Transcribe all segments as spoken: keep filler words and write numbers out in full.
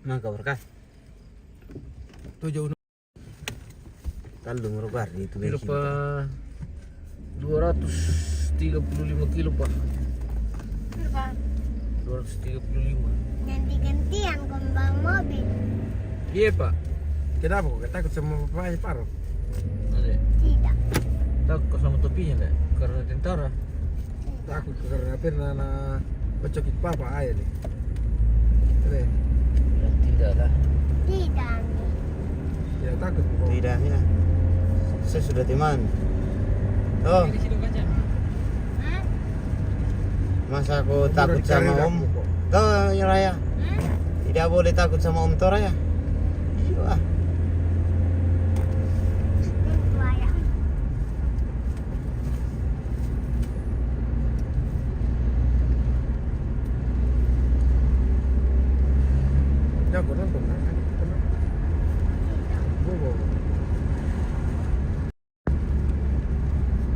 Maka berkah. Tujuh. Tallu murah itu. Kilo, Pak. Dua ratus tiga puluh lima kilo, Pak. Berapa? Dua ratus tiga puluh lima. Ganti-gantian kembang mobil. Iya, Pak. Kenapa kok takut sama bapaknya, Paro? Ada. Tidak. Takut sama topinya, ndak? Karena tentara. Takut karena pernah na pecokit papa aja deh. Deh. Ya, tidak lah. Tidak. Tidak takut kok. Tidak, ya. Saya sudah teman. Oh. Hah? Masa aku takut sama om? Tuh, ya, Raya. Hah? Tidak boleh takut sama om Tora, ya? Iya. Raya. Jago nonton, kan? Bobo.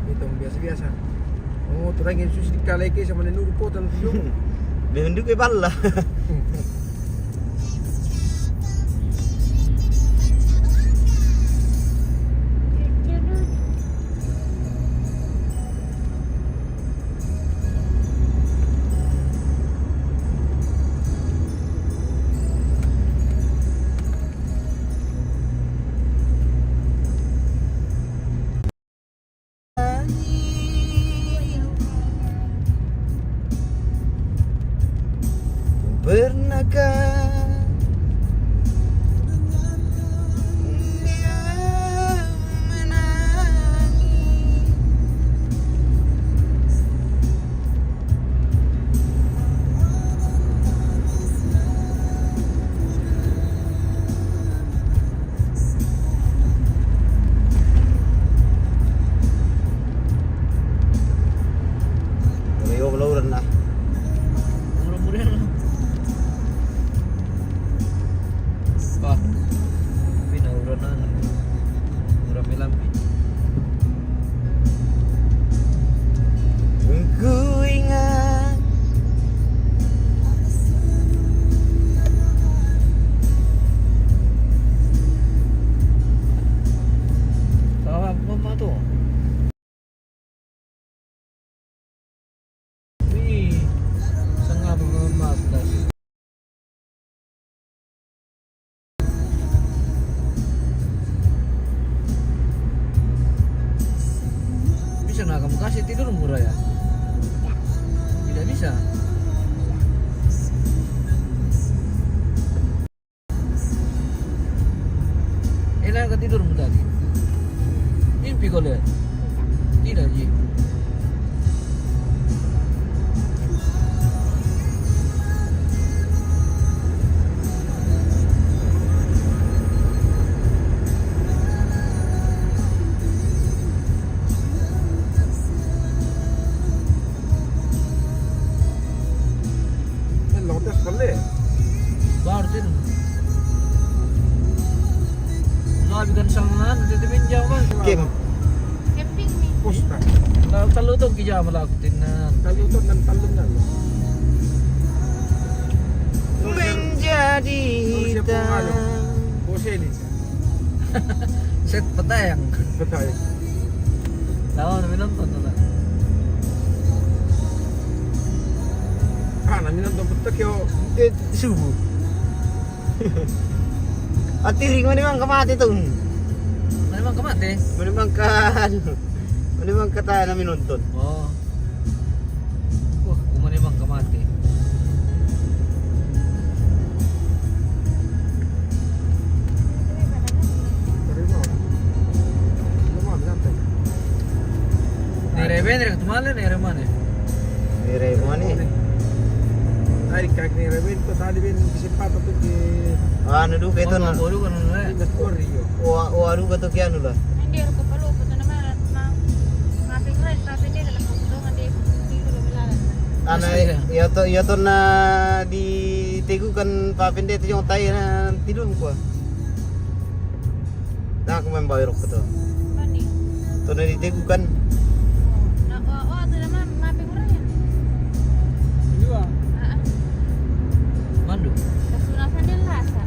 Itu biasa-biasa. Oh, terang yang susi dikaleke sama nenuru kota nanti. Dia nunjuk ke balla. Pernahkah dia menangis? Mura-mura na. Bah, tapi na mura na. Mura melambi. Ku ingat. Salah apa tu? Wih, sanga ba mama aku kasi. Bisa na kamu kasi tidur mura ya? Tidak bisa. Enak ka tidurmu tadi? Mimpi kau lihat? Tidak, Ji. Lotes pale. Baru tin. Labi kan sangan, tete minjam, Bang. Kim. Camping ni. Pusta. Kalau, kalau tu kerja malah aku tinan. Kalau tu dan kalau dan. Menjadi. Terus siapa hitam. Anu? Bose ni. Set petayang. Petayang. Tahu, nami nonton tu tak? Ah, nami nonton betul kyo. Eh, subuh. Ati ring mana mang kamate tu? Mana mang kamate? Mana mang ka, anu. Mana mang kata nami nonton. Oh. Wah, kumane mang kamate. Nere bene, nere tumale, nere mane. Nere mane. Tadi kak nere bene, tadi bene bisa patah tu ke. Anu duka itu na. Baru kan, eh. Ingat kori yo. Wa, wa duka tu ke anu lah. Hindi, ako palo, puto naman, ma-, mapping rice, mapping din, alam ko, puto, hindi, hindi ko lumilalan. Ana, iya to, iya to na di Tegu kan papende to yung tayo na tidun ko. Na aku main bayar ko to. Mani? To na di Tegu kan. Na, oh, oh, ito naman, mapping rice. Di ba? Ah, ah. Mandu. Kaso nasa din lasa.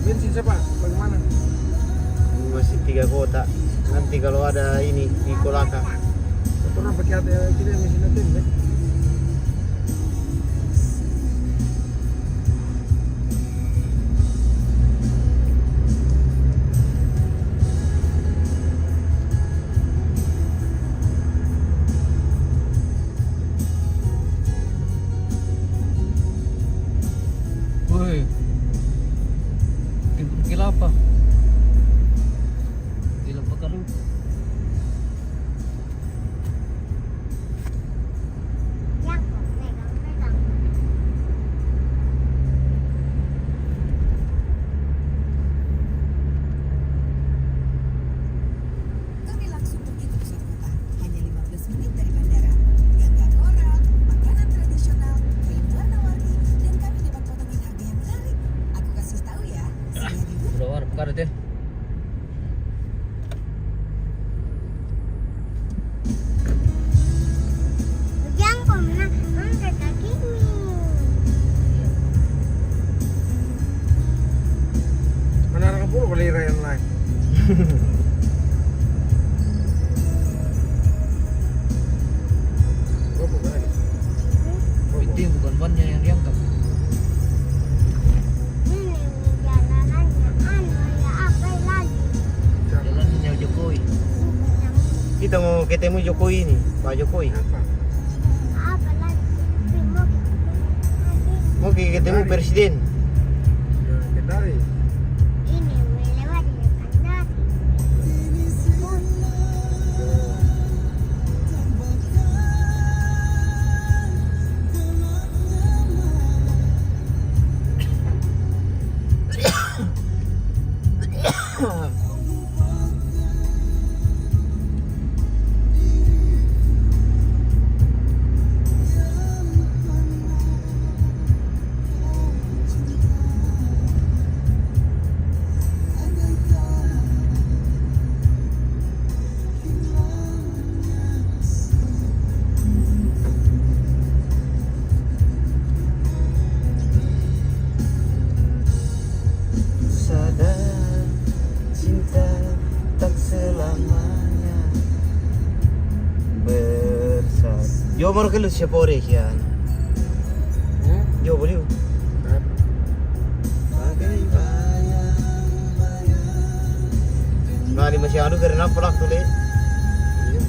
Bensin siapa? Bagaimana? Ini masih tiga kota. Nanti kalau ada ini di Kolaka. Motor apa kita, kita mesin nanti, ya? Woi. Bikin kelapa. Kelapa kalu. Kami langsung pergi ke pusat kota, hanya lima belas menit dari bandara. Ganggang koral, makanan tradisional, kain warna-warni, dan kami dapat potongan harga yang menarik. Aku kasih tahu ya, sini di Udah, War, buka deh. Jangan kau menang, angkat kakimu. Mana orang puluh kali raya lain? Itu bukan bannya yang diangkat. Ini jalanannya, anu, ya, apa lagi? Jalannya Jokowi. Kita mau ketemu Jokowi ini, Pak Jokowi. Apa? Apa lagi? Mau ketemu lagi. Mau ketemu presiden. Ya, kendali. Ini melewati. Sadar cinta tak selamanya bersatu. Yo, baru keluar siapa orang kian? Hmm? Yo, boleh. Bagai bayang-bayang. Nah, di masih anu karena apa lah tu, Le? Iya.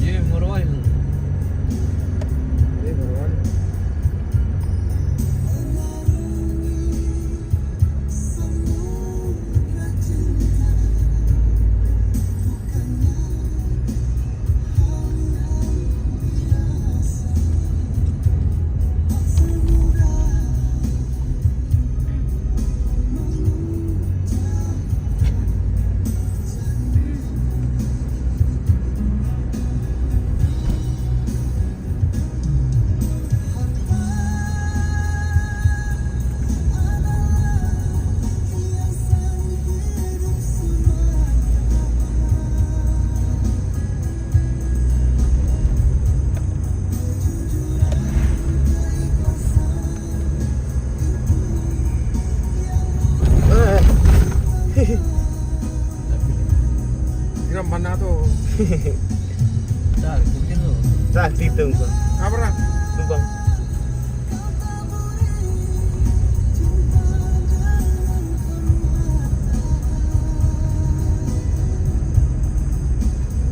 Iya, Marwan. Iya, Marwan. Tidak mana tu? Tak, itu tu. Tak, itu tu. Apa lah? Lubang.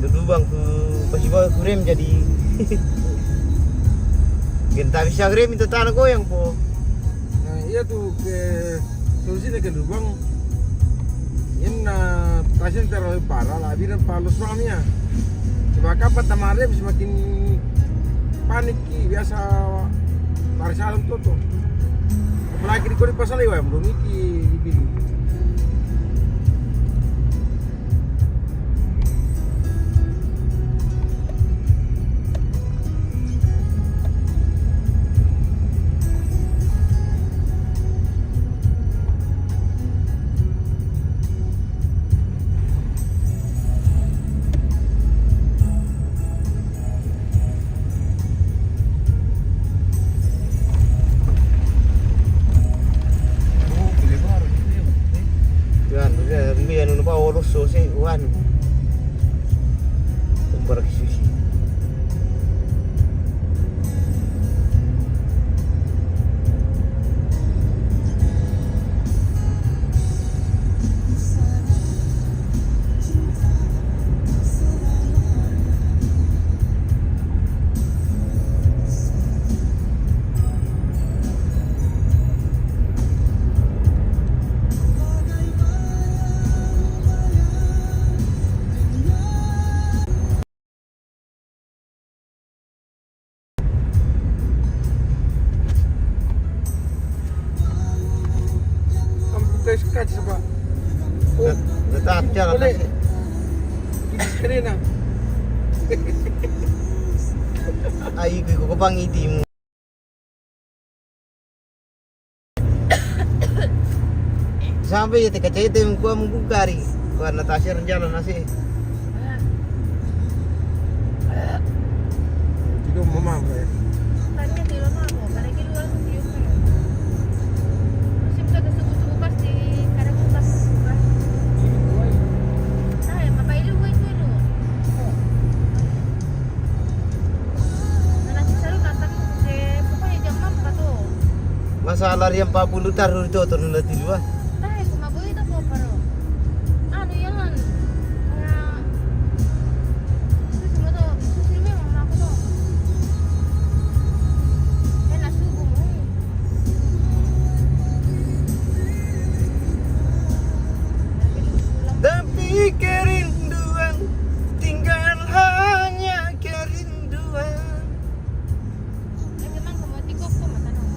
Dulu bang ku pasi bawa ku rem jadi. Kita bisa rem itu tanah goyang po. Nah, iya tu ke solusi ke lubang. Ini na tasin terlalu parah lah, biar palus bang ya. Sebab kapan tamare semakin panik ki biasa. Parsalan toto. Apalagi di kori pasal iwa belum iki dipilih. Polos so se, wan. Kumpara ki susi. Ang putas ka, siya ba? Oh, natatya na kasi. Hindi ka rin ah. Ay, iko ko pang iti mo. Sampai ya, tika cete mo kuha mo gugari. Kuha na tasya rin dyan, nasi. Hindi ko mamamay. Tanya, di ba, mama? Para kiluha mo, kiluha mo. Musim ka gusto, gusto ko kasi, kada ko kasi, diba? Ay, mapailuway ko, no? Masalah yang papulutar itu atau nula tilu ah. Tahe, kumabuhi na po, pero ano yan? Kaya, susi mo to, susi mo yung mga ko to. Yan, nasubo mo eh. Tapi kerinduan, tinggal hanya kerinduan. Ay, memang kamu tikok ko, matanong.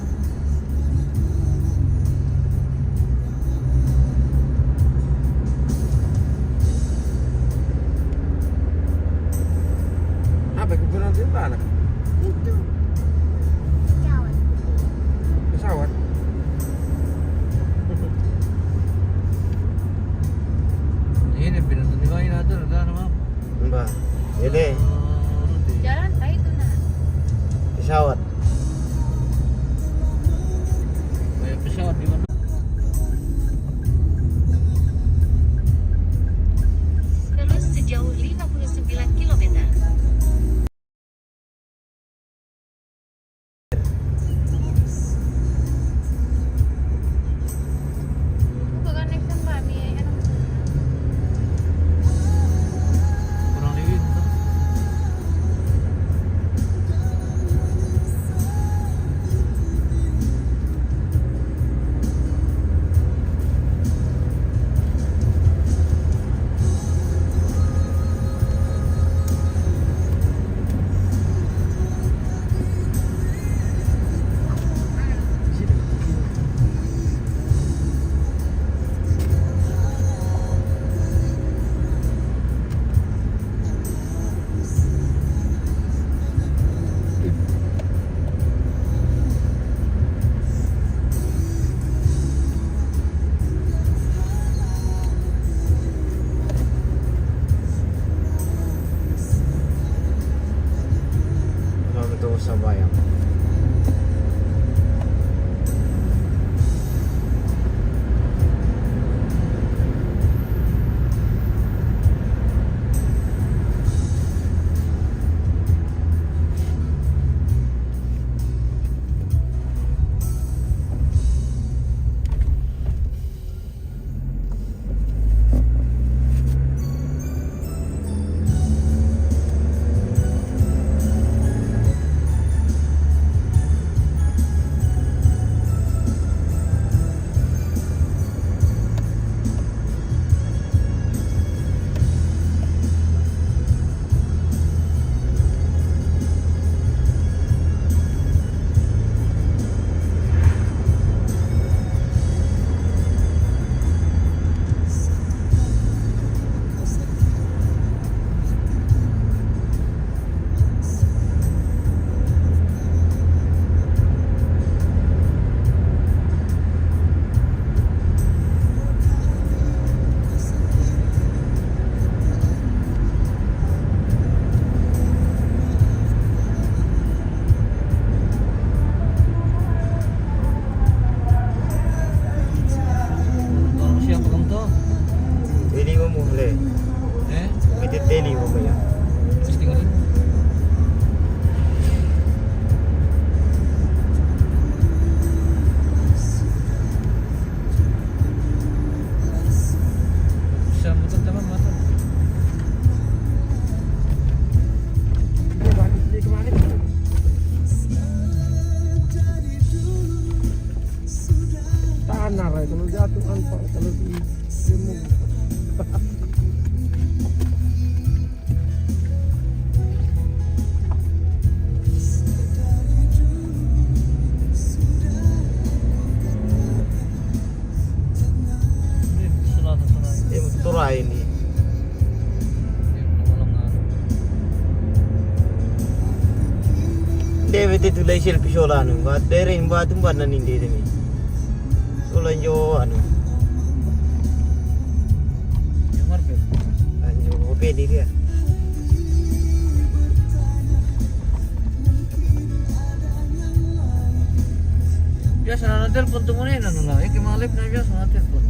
Eh? May titili mo ba yan? Testing ulit. Siya, motor, tama, motor. Tanah lah, kalau jatuh kan, Pak, kalau di, di Ini surat, surat. Ini surat ini. Ini belum malam, ah. Deve te tulai selfie sola anu, ba dere ba tumba nani dere ni. Sola jo anu. Yang mana, Beb? Anjo, oke ni dia. Biasa na telepon tu mana na, ya, ke malip na biasa na telepon.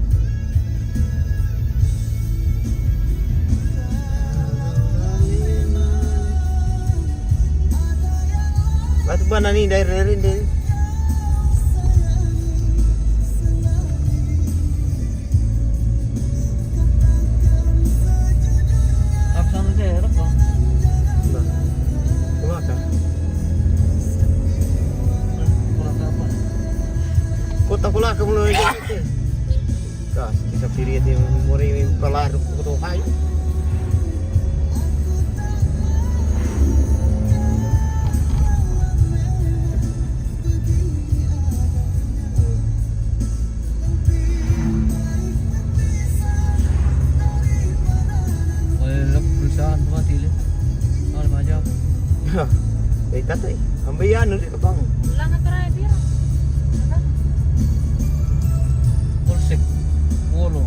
Batu ba nani dari, dari, dari. Absent aja ya, Rok, Bang. Nah. Kumakan. Kurang apa? Kota Kulaka mulai. Kas, kita piri di muri palaru kutu hai. Oleh perusahaan tu mati le. Oleh macam. Dai kata, eh. Ambil ya, nanti kebang. Ulang apa dia? Apa? Polsek Wolo.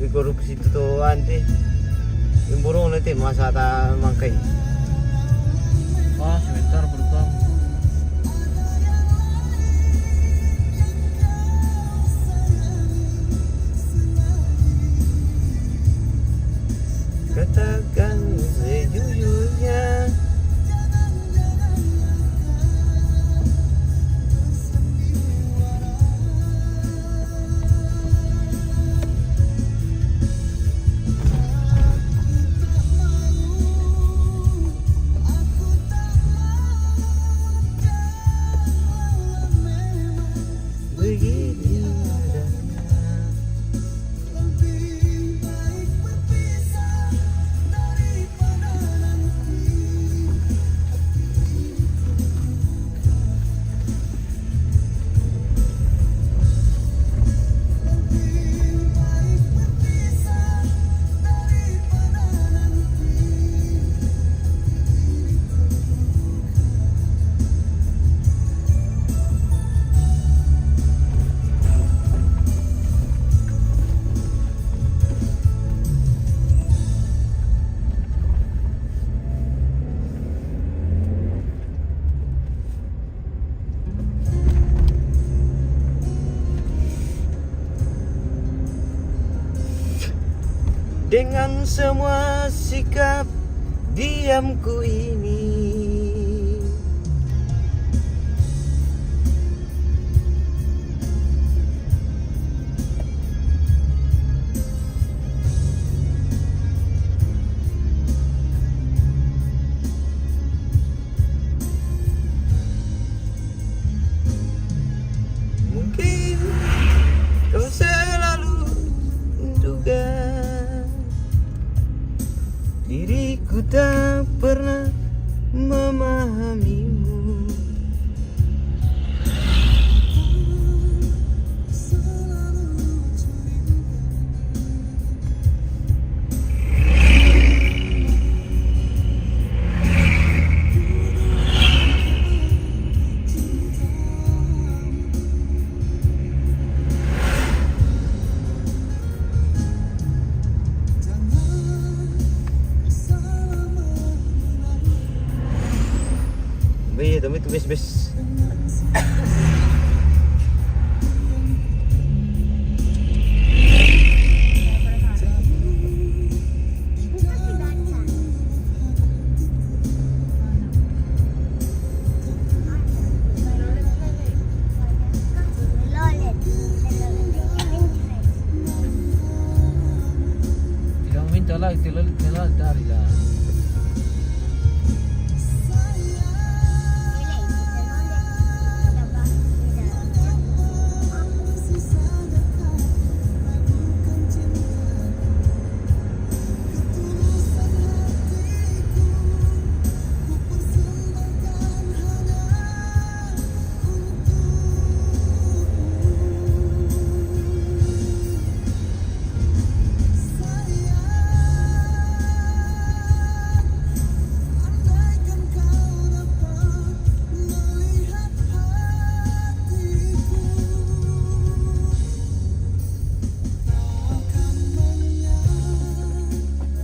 Di korupsi tu tu ante. Yang burung nanti masa ta mangkai. Ah, sebentar berubah. Katakan sejujurnya. Dengan semua sikap diamku ini. Mungkin kau selalu duga diriku tak pernah memahamimu. Be, dami tu bes bes. Ilang minta lah, ito lang, ito lang, dari lah.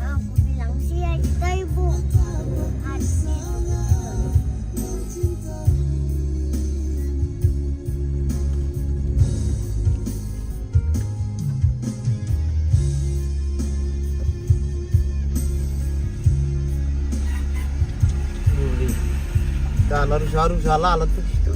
Aku bilang sih ya, kita ibu. Uli. Tanah rusa-rusa lalat tu situ.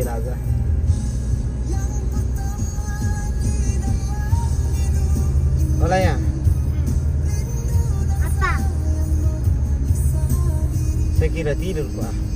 Raza. Wala ya? Apa? Saya kira tidur, Pak.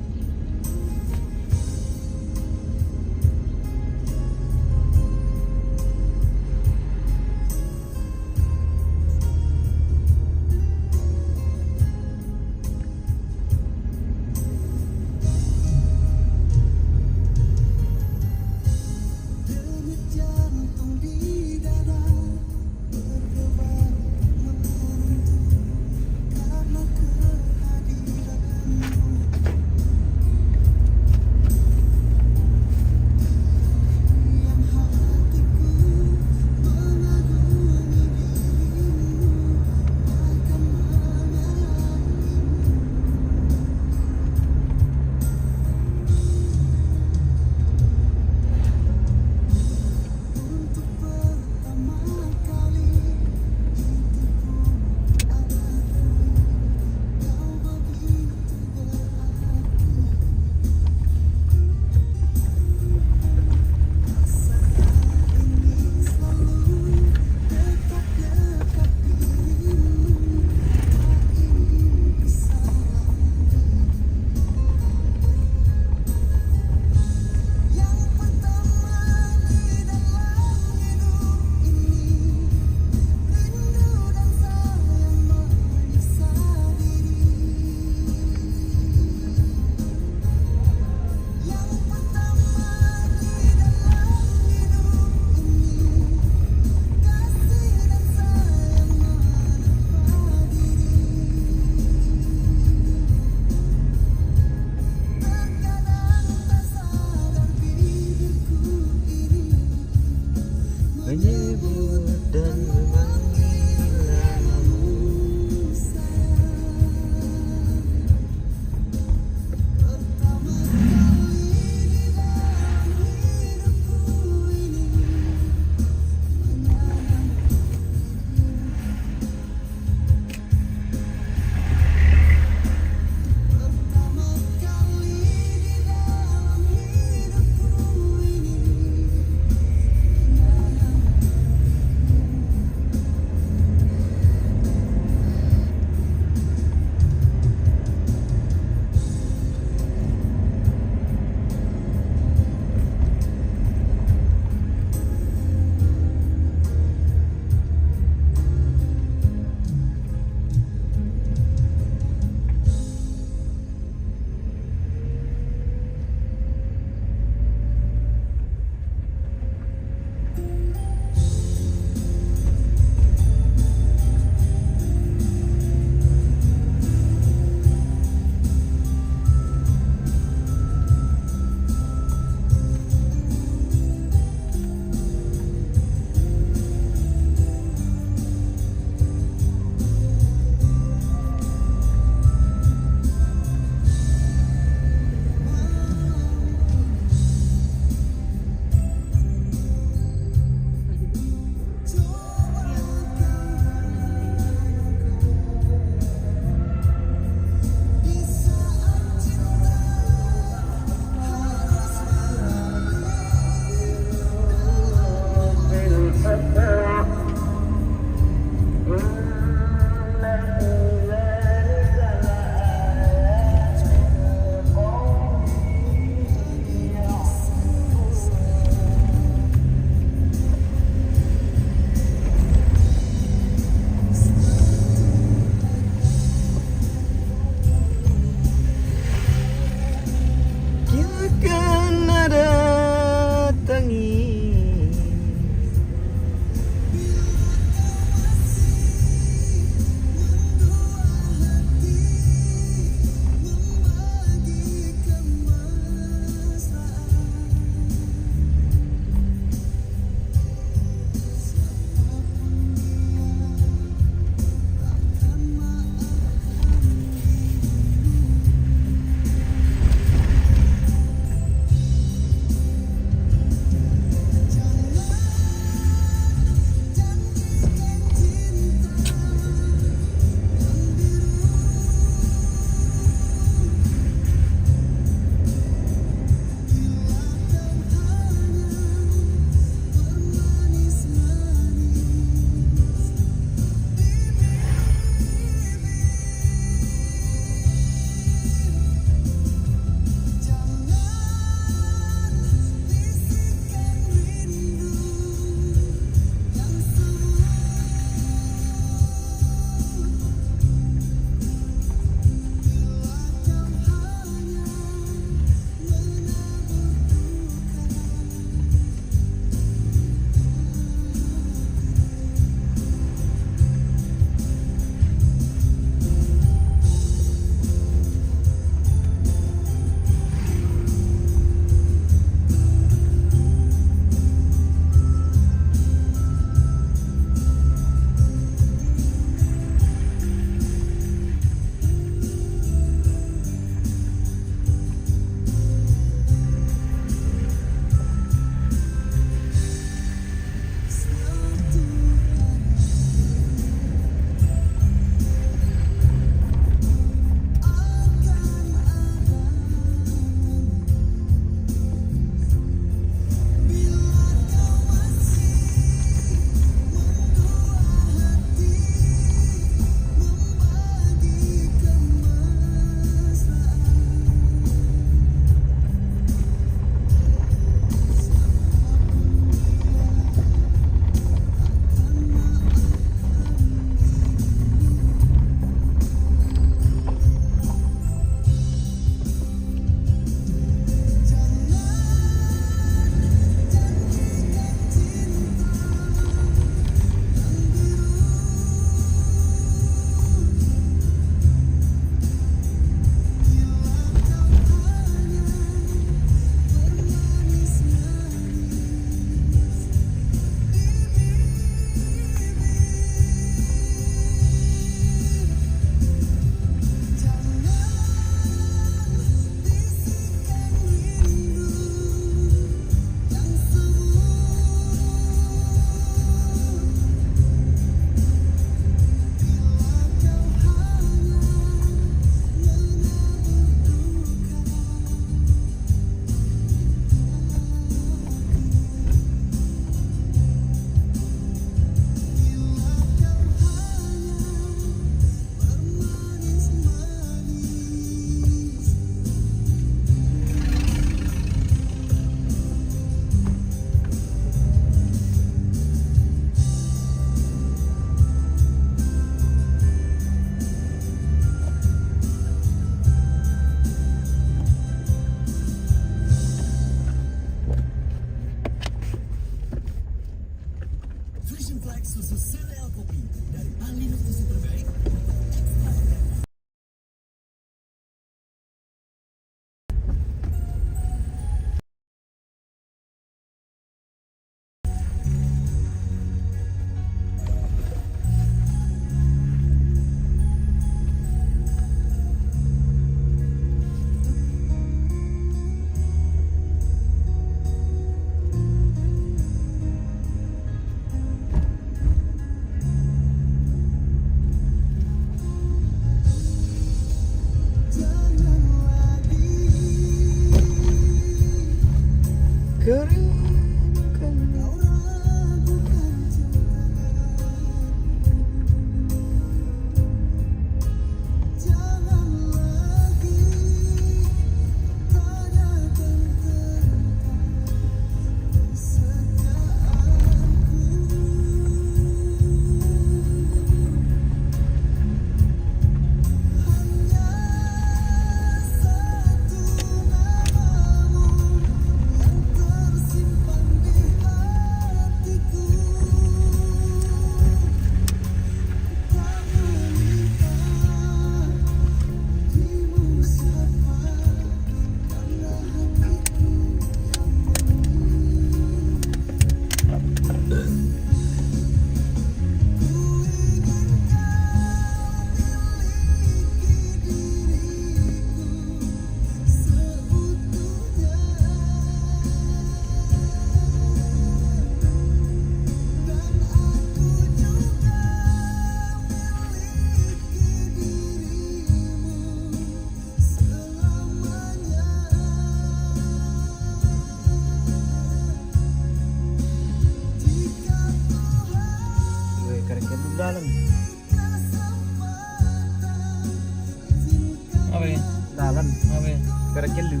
Dalan. Apa ya? Karakel lu.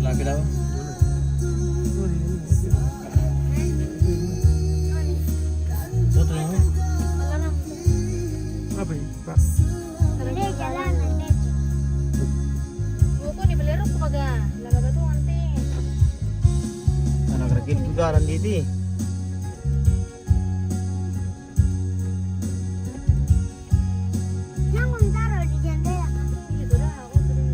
Lagi dah. Foto yang mana? Apa ya, Pak? Ini jalan nanti. Buku di Belerok tuh kagak. Lama betul nanti. Anak kecil juga nanti di. Yang mau taruh di jendela. Iya, sudah, aku sering.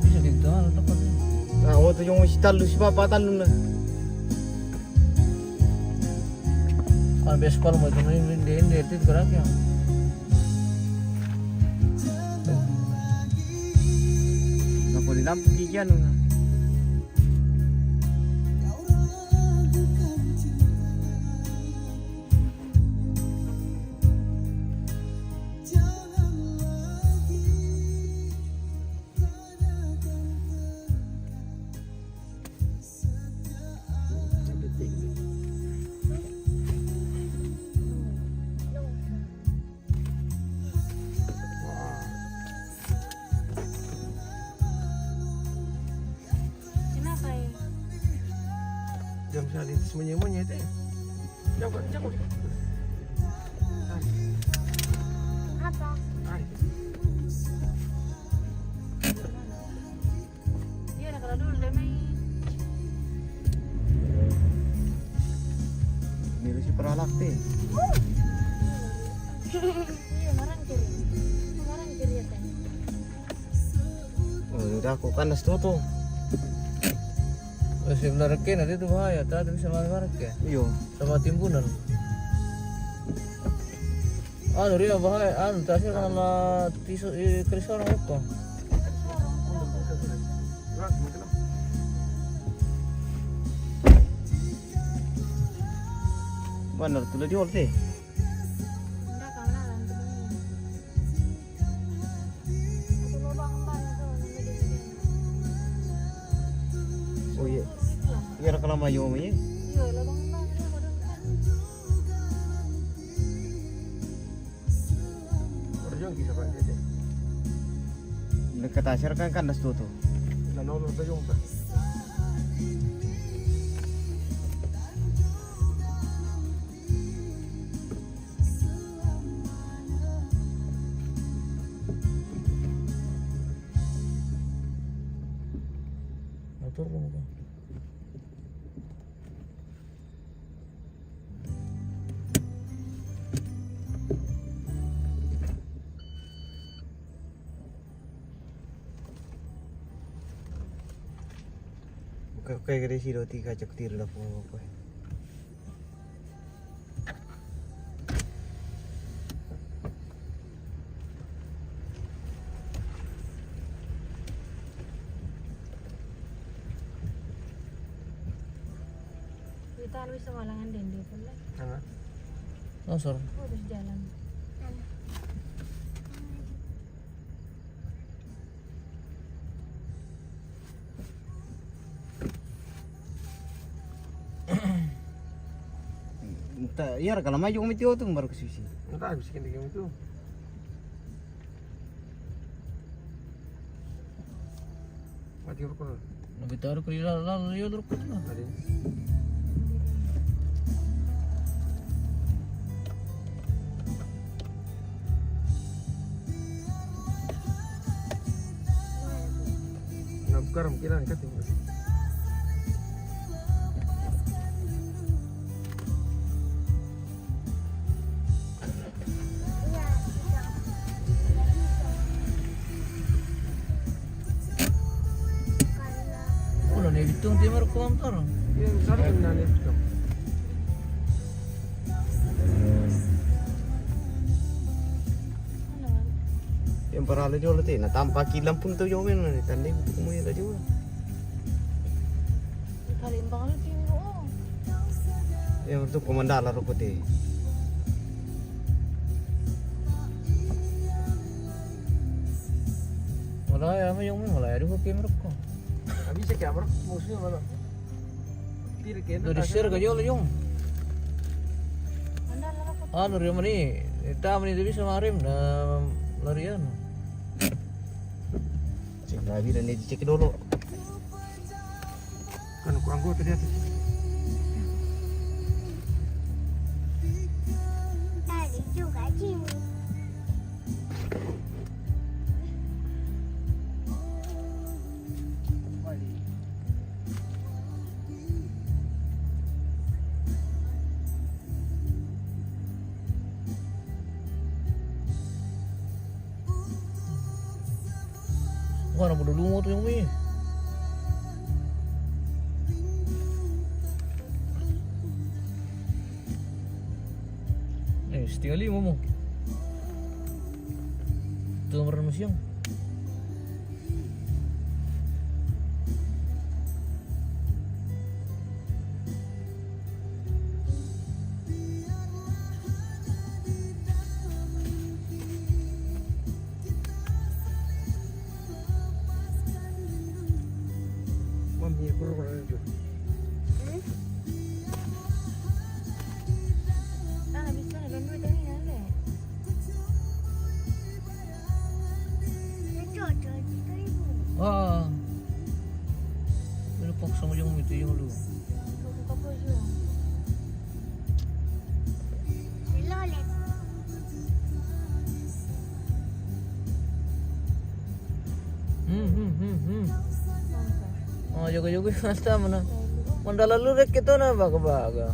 Bisa gitu, ah, tempat. Nah, waktu yang masih talu si bapak talu nah. Kan biasa kalau mau itu main di ini itu gerak ya. Nggak boleh lampu kikian nah. Kenapa ya? Jam satu semuanya-muanya itu. Jauh, jauh. Apa? Iya, nak kalau dulu deh, Mei. Ini si peralak teh. Iya, marang kiri. Marang kiri ya, teh. Oh, udah aku kan tuh tuh. Oh, sebelah reke nanti tuh bahaya, tadi bisa marang reke. Iyo. Sama timbunan. Anu, ria bahaya, anu, tasir sama tisu, eh, keris orang apa? Benar, tuh dia, Orte. Oh iya. Iya, kalau mayo, iya. Iya, lubang ban. Orjong kisah Pak Dede. Dekat asar kan kandas tuh tuh. Nah, no, no, no, no. Atur kamu kan. Oke, oke, gede sih roti kacok tir lah pokoknya. Kita harus malangan dende pun lah. Mana? Longsor. Oh, terus jalan. Entah, iya, kalau maju kami tuh tuh baru ke sisi. Entah, habis kini kami tuh. Mati rukun. Lebih taruh ke lalu, lalu, iya, rukun lah. Tadi. Nah, bukan mungkin kan. Udah nih, bitung timur kontor. Iya, sana benar nih, bitung. Yang parah aja lah, teh. Nah, tanpa kilang pun tuh jauh, men, tanding tuh, kamu ya, juga. Kalimbang lu tinggi, oh. Yang itu komandan lah, rokok, teh. Malah ya, yang malah ya, aduh, kayak merokok. Tapi saya kayak merokok, maksudnya malah. Dari share ka jolo, Jong. Anda lara ko Anu, ria mani, ta mani, tapi sama rim na lari anu. Cek lagi dan dia cek dulu. Kan ku anggota dia tuh. Tadi juga sini. Wah, na bodo lumo tu yang mi. Eh, setengah lima mo. Tu merenung siang. Mami, kurang aja. Hmm? Ah, bisa na dua tadi ya, Le. Ini cocok, itu ibu. Ah. Ini paksa mo yung ito yung lu. Buka po yung. Lolet. Hmm, hmm, hmm, hmm. Oh, jogo-jogo yung asta mo na. Mandala lu rek kita na baga-baga.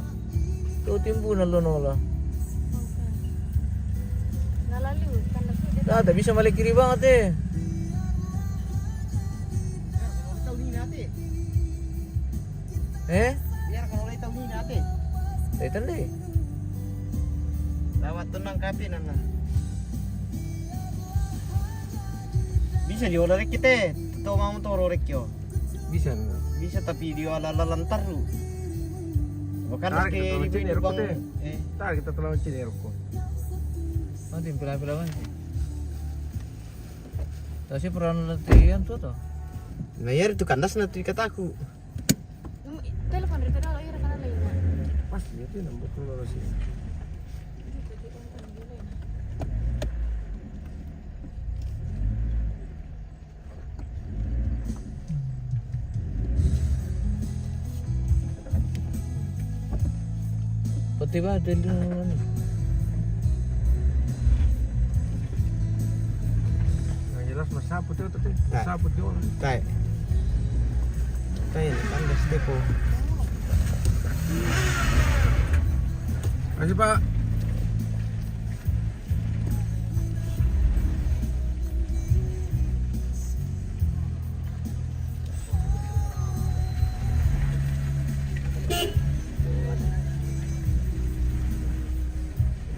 Tu timbu na lu nola. Nalalu, kan aku dia. Ah, tak bisa balik kiri banget eh. Eh? Biar kalau tahu ni nanti. Dai tandai. Lawat tu nang kape nana. Bisa diola rek kita. Tau mau toro rek yo. Bisa na. Bisa tapi diola lalan taru. Bukan tarik ke kita di terlalu cedera bang. Te. Eh. Tarik kita terlalu cedera ko. Nanti pila-pila nanti. Tapi pernah latihan tu toh. Na yari tu kandas na tu kataku. Telepon dari kedal, iya, rekan lagi. Pas dia tu nambah keluar sih. Pati ba ada lu. Yang jelas mas sapu tu tu. Nah. Sapu tu. Tai. Tai ni kan dah step oh. Makasih, Pak.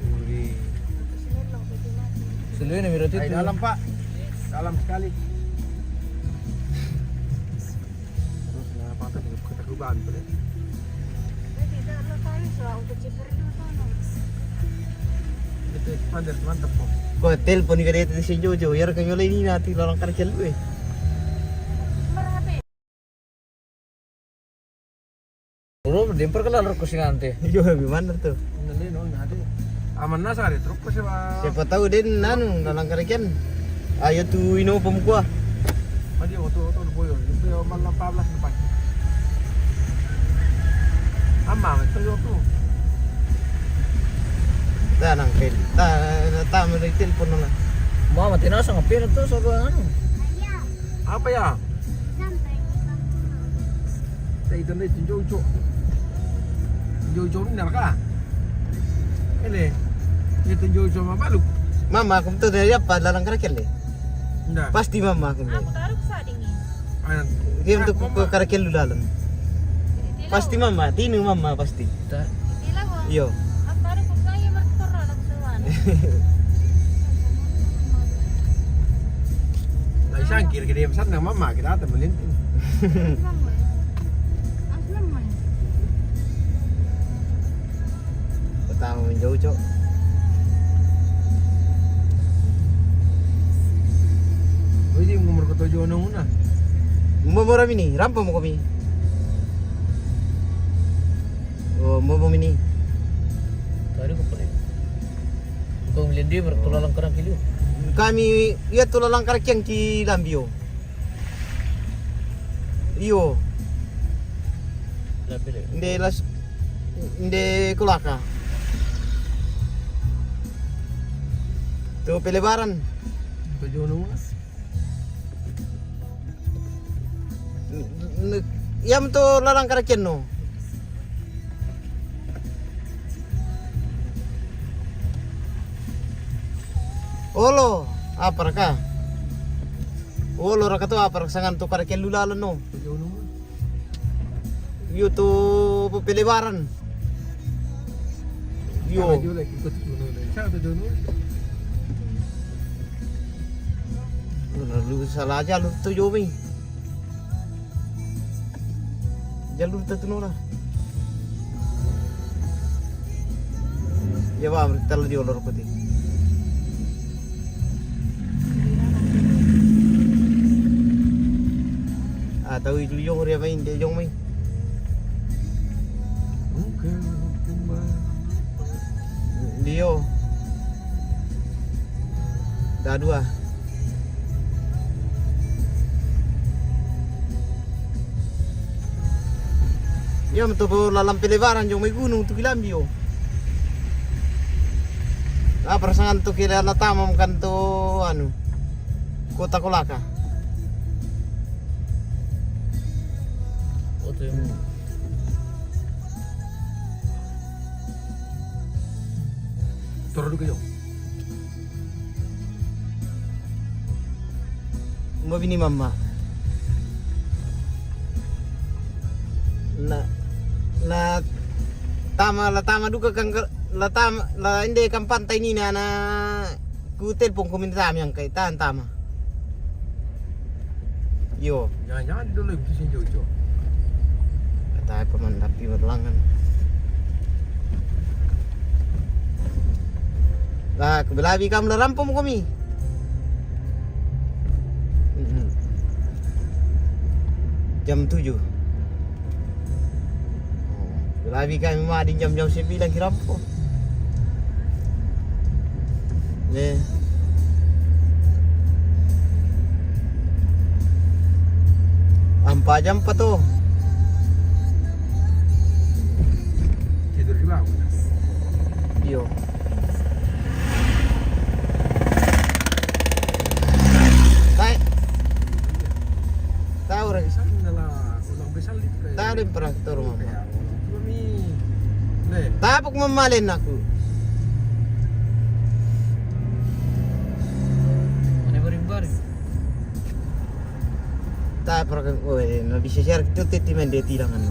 Ui. Selain yang berarti. Hai, tu dalam, Pak. Dalam sekali. Terus na patah juga ketakutan tu deh. Itu pantas mantap kok. Ko telepon ni kada itu si Jojo, ya kan mulai ni nanti lorong kerja lu eh. Bro, dempar kalau lorong kusingan teh. Iyo, gimana tu? Aman nasa ada truk ko siapa? Siapa tahu den nanu dalam karakian. Ayo tu ino pemukua. Aja oto oto boyo. Itu ya malam empat belas depan. Ama itu yo tu. Dah nang pel. Dah dah meri telepon na. Mama tinasa ngapin tu sobo anu. Apa ya? Sa ito na iton Jojo. Jojo ni narka. Ele. Iton Jojo mabalu. Mama, kung to dari apa lalang karakel eh? Nda. Pasti mama kung. Aku taruh sa dingin. Ayan. Game to ko karakel lu lalang. Pasti mama, tinu mama pasti. Iyo. Ay, sangkir kiri pesan na mama kita temelin. Pertama menjauh cok. Uji umur ketujuh nung na. Umur murah ini, rampa mau kami. Oh, mau mau ini. Tadi ko pala. Kong lende mer tulalang karang kilo. Kami, iya, tulalang karang ki Lambio. Iyo. Lambio le. Nde las, nde Kolaka. Tu pelebaran. Tujuh nomor. N-, n-, yam tu lalang karakian no. Olo, apa raka? Olo raka tu apa raka sangan tu karakian lulalan no. Iyo tu pelebaran. Iyo. Lalu salah jalur tu Jomi. Jalur tu tu nora. Ya ba, tala di olor putih. Ah, tahu itu Jong ria main, dia Jong main. Dio. Dah dua. Iya, mentu lalang pelebaran Jong mai gunung tu ki Lambio. Ah, persangan tu kira na tamam kan tu anu. Kota Kolaka. Oh, tu yang Toro duka Jong. Mo bini mama. Na, na tama, la tama duka kang, la tama, la inde kang pantai ni na, na ku telpon ko minta yang kai tan tama. Iyo. Jangan-jangan dulu itu si Jojo. Kata apa mandapi berlangan. Lah, kebelabi kamu lah rampung kami. Mm-mm. Jam tujuh. Labi kami ma di jam-jam sembilan kira po. Ne. Ampa jam pa to. Tidur di bawah. Iyo. Tai. Tahu orang. Tahu yang pernah ketemu mama. Tapok mamalen aku. Mana baring-baring? Tapok, oh, eh, na bisa share itu teti men dia tilang anu.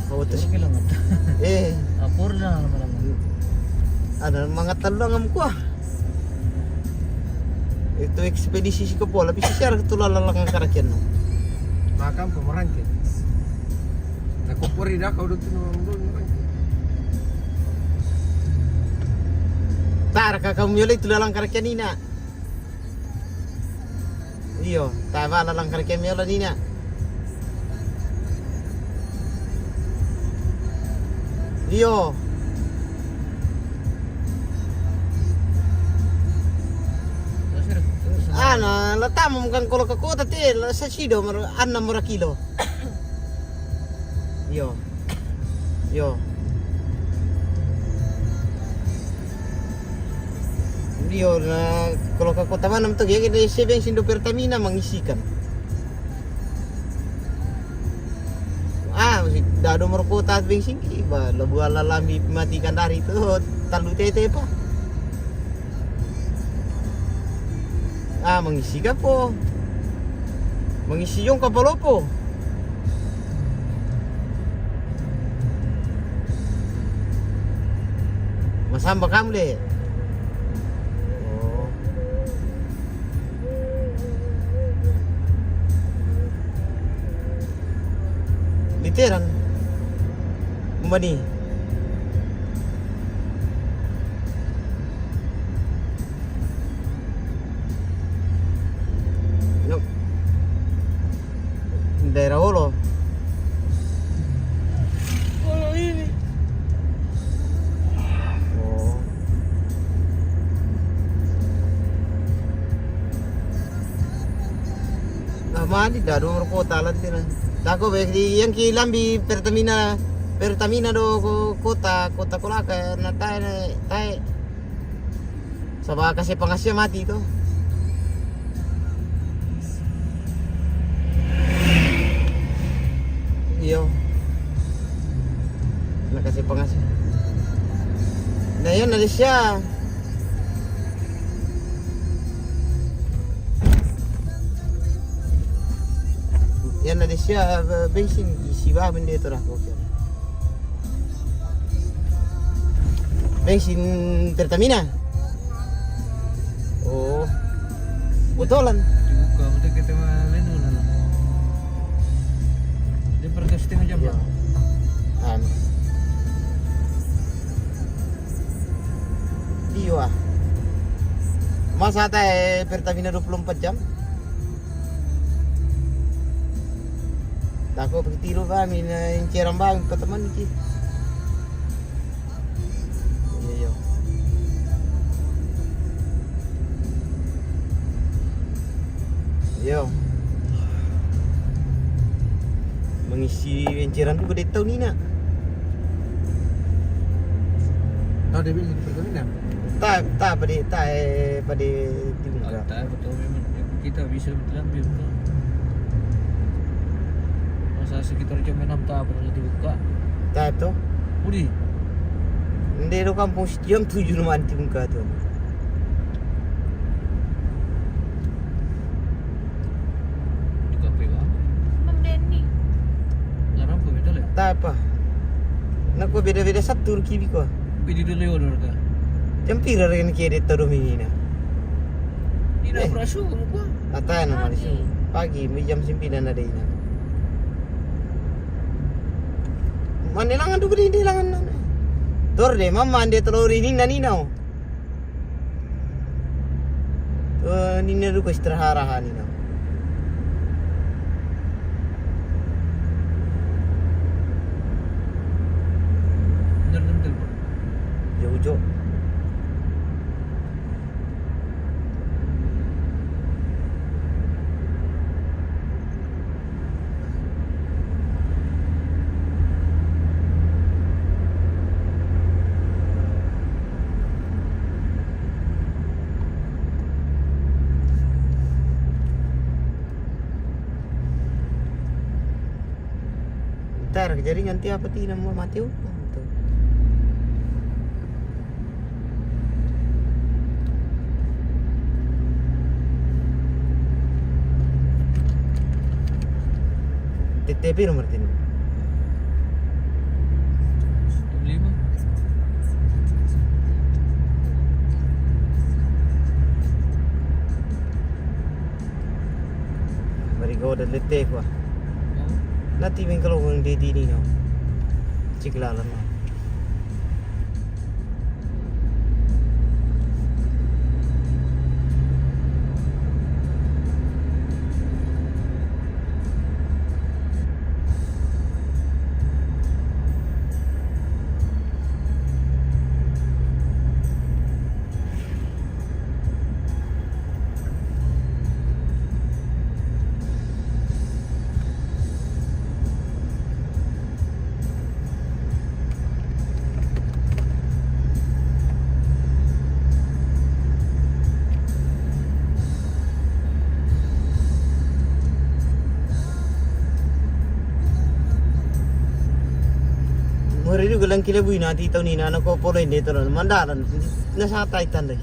Kau terus bilang. Eh. Apur dah lama-lama. Ada mangat talang am kuah. Itu ekspedisi si kepola bisa share tu lalang karakian no. Makan pemerangkit. Na kopori dah kau dulu tu. Tar kakak miole itu lalang karakian ina. Iyo, taba lalang karakian miole nina. Iyo. Ana, la tama mkan kolo ka kota te, la sa sido mar, anam mara kilo. Iyo. Iyo. Iyo, na kolo ka kota mana mtok ya, kita isi bensin do Pertamina mangisikan. Ah, si dado merkota bensin ki, ba, labu ala lambi matikan dari tu, talu tete pa. Ah, mangisi ka po. Mangisi yung kapalopo. Masamba kamu le. Oh. Literan. Mani. Daerah Olo. Olo ini. Oh. Adi da do kota lanti na. Tako be di yang ki lambi Pertamina, Pertamina do ko-, kota, kota Kolaka na tae, na tae. Saba kasi pangasi mati to. Iyo. Na kasi pangasi. Na iyo na di siya. Iyo na di siya, eh, bensin isi ba bende to da. Oke. Bensin Pertamina. Oh. Botolan. Dibuka, betul kita mah lenu lah. Dia perlu setengah jam. Iya. Anu. Iyo ah. Masa tae Pertamina dua puluh empat jam? Tako pigi tiru kami na inceran bang ke teman ki. Iyo, iyo. Iyo. Mangisi inceran tu gede tau nina. Tau dia bilang di Pertamina? Ta, ta pade, ta, eh, pade tiung ka. Ta betul memang. Kita bisa bilang betul. Masa sekitar jam enam ta apa lagi buka? Ta to? Udi. Nde do kampung si jam tujuh naman tiung ka to. Di kafe ba? Bang Denny. Ngaran ko betul ya? Ta apa? Nako beda-beda satu kibi ko. Beda dulu ya, Lord, ka? Jam pira rega ni kede todo mingina? Ina Eh. Prasu kamu ko? Atana malisu. Pagi mi jam sembilan ada ina. Mande langan tu gede langan nana. Tor de mama ande telori nina nina o. Eh, nina duka istirahat raha nina. Bener, bener, bener. Jauh, jauh. Ntar jaringan tiap peti namo mati. T T P nomor tinu. Lima. Mari go da lete kwa. Nati mengkalo kung di dini no. Cikla lama. Mori du galang kila bui nati tau ni nana ko polo inde tau mandalan na sa tai tandai.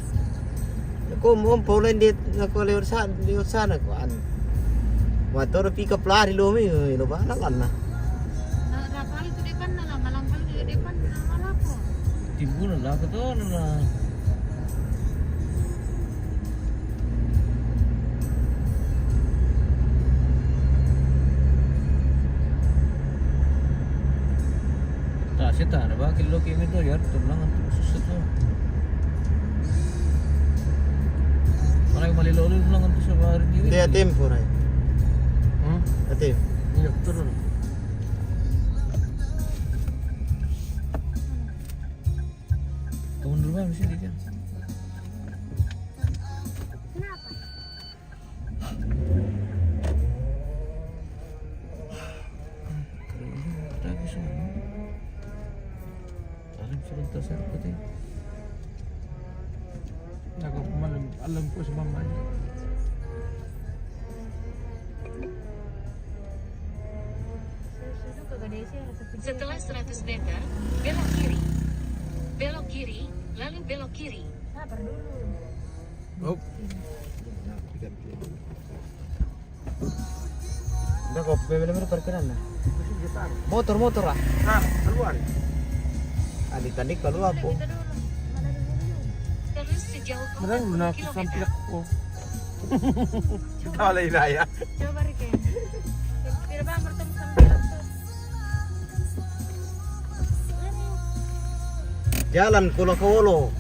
Ko mo polo inde na ko lewat sa, lewat sana ko an. Motor pick up lari lo mi lo ba na lana. Na rapal tu depan na la malang kali tu depan na malapo. Timbul na la ko to na la. Ta seta na ba kilo keme to yar tulang antu susu to. Mana yang mali lolo tulang antu sabar di. Dia tempo rai. Hmm? Atem. Iya, turun. Teman dulu kan mesti dia. Kenapa? Sebentar, saya ikuti. Jaga pemalam, alam ku si mama ini. Setelah seratus meter, belok kiri. Belok kiri, lalu belok kiri. Sabar dulu. Oh. Udah kau beli beli parkiran nah. Motor motor ah. Nah, keluar. Ah, di tadi keluar apa? Terus sejauh Benar 40 benar km. Sampiak ko. Tahu lah ini ya. Coba Rike. Tidak bang bertemu sama dia tuh. Jalan kolo-kolo.